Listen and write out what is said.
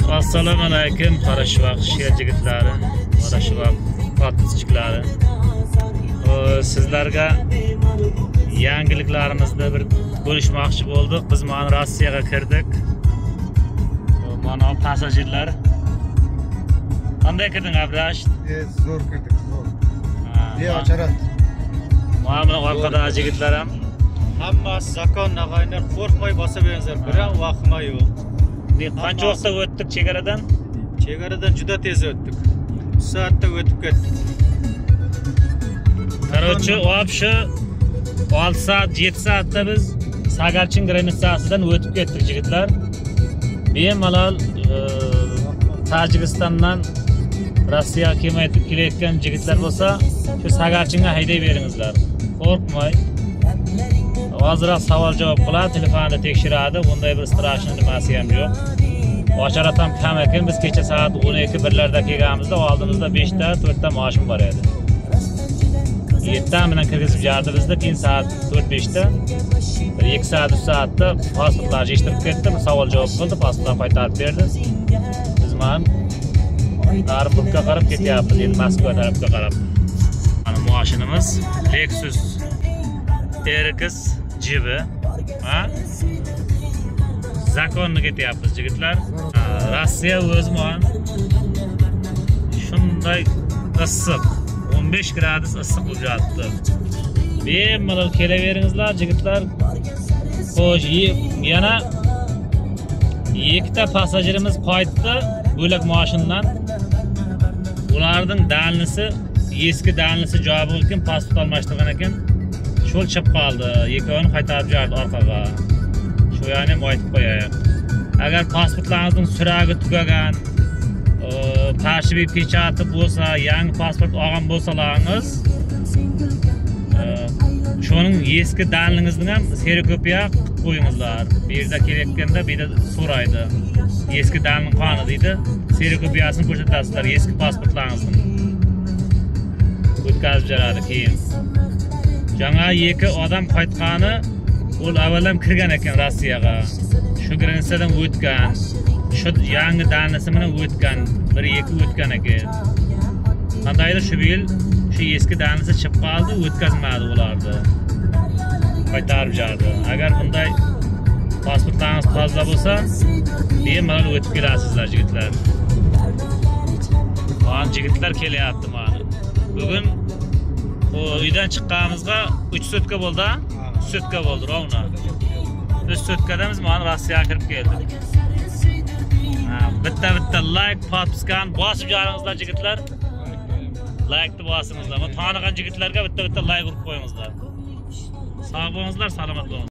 Assalomu alaykum Qarashvaq sher yigitlari, Qarashvaq podpischiklari. Sizlarga yangiliklarimizni bir bo'lishmoqchi bo'ldik. Biz mana Rossiyaga kirdik. Mana passajirlar. Qanday kirding Abdurashid? Zo'r kirdik, zo'r. Beocharat. Mana orqada yigitlar ham. Hammasi zakon nag'aylar, qo'rqmay bosa beringlar, bir ham vahima yo'q. Qancha vaqtda o'tdik chegaradan? Chegaradan juda tez o'tdik. 3 soatda o'tib ketdik. Короче, вообще 6 soat, 7 soatda biz Sagarchin granitsasidan o'tib ketdik yigitlar. Bemalol Tojikistondan Rossiyaga kelayotgan yigitlar bo'lsa, shu Sagarchinga hayday beringizlar. Qo'rqmay. Ozroq savol javob qiladi, telefonda tekshiradi, bunday bir strashni nimasi ham yo'q. Osharat ham kam ekan. Biz kecha soat 12-1larda kelganimizda oldimizda 5 ta, 4 ta mashina bor edi. 7 ta bilan kirgizib jardi bizni, keyin soat 4-5 ta bir 2 soat, 3 soatda pasportlar yig'ishtirib ketdi, savol javob qildi, pasportlarni qaytarib berdi. Biz mana Orenburgga qarab ketyapmiz, endi Moskva tarafga qarab. Mana mashinamiz Lexus RX GB, ha? Zakonni ketyapmiz yigitlar. Rossiya o'zi mana shunday issiq, 15 gradus issiq bo'lib yotibdi. Bemalol kelaveringizlar yigitlar. Xo'sh, yana ikkita passajirimiz qaytdi bo'lak mashinadan. Ularning dalnisi, eski dalnisi joyi bo'lgan, pasport almashtirgan ekan. Sho'l chiqib qoldi. Ikkovini qaytarib joydi orqaga. Shu yani ham aytib qo'yaylik. Agar pasportlaringizning suragi tugagan, parshiviy pechati bo'lsa, yangi pasport olgan bo'lsalaringiz, shuning eski dalningizni ham kserokopiya qilib qo'yingizlar. Bu yerda kelayotganda bu yerda so'raydi. Eski dalning qoni deydi. Kserokopiyasini ko'rsatasizlar eski pasportlaringizni. O'tkazib beradi keyin. Jaňa ikki odam qaytgani, u avval ham kirgan ekan Rossiyaga. Shu granitsadan o'tgan, shu yangi dalnisi bilan o'tgan, 1-2 o'tgan ekan. Qandaydir shu yil shu eski dalnisi chiqib qoldi, o'tkazmadi ularni. Qaytarib jardi. Agar bunday pasportlaringiz toza bo'lsa, bemalol o'tib kelasizlar yigitlar. Mana yigitlar kelyapti mana. Bugun uydan chiqqanimizga 3 sutka bo'ldi, 3 sutka bo'ldi rovna. 3 sutkada biz mana Rossiyaga kirib keldik. Bitta-bitta like, podpiskani bosib joringizlar yigitlar. Like'ni bosingizlar. Tanigan yigitlarga bitta-bitta like urib qo'yingizlar. Sog' bo'lingizlar, salomat bo'lingizlar.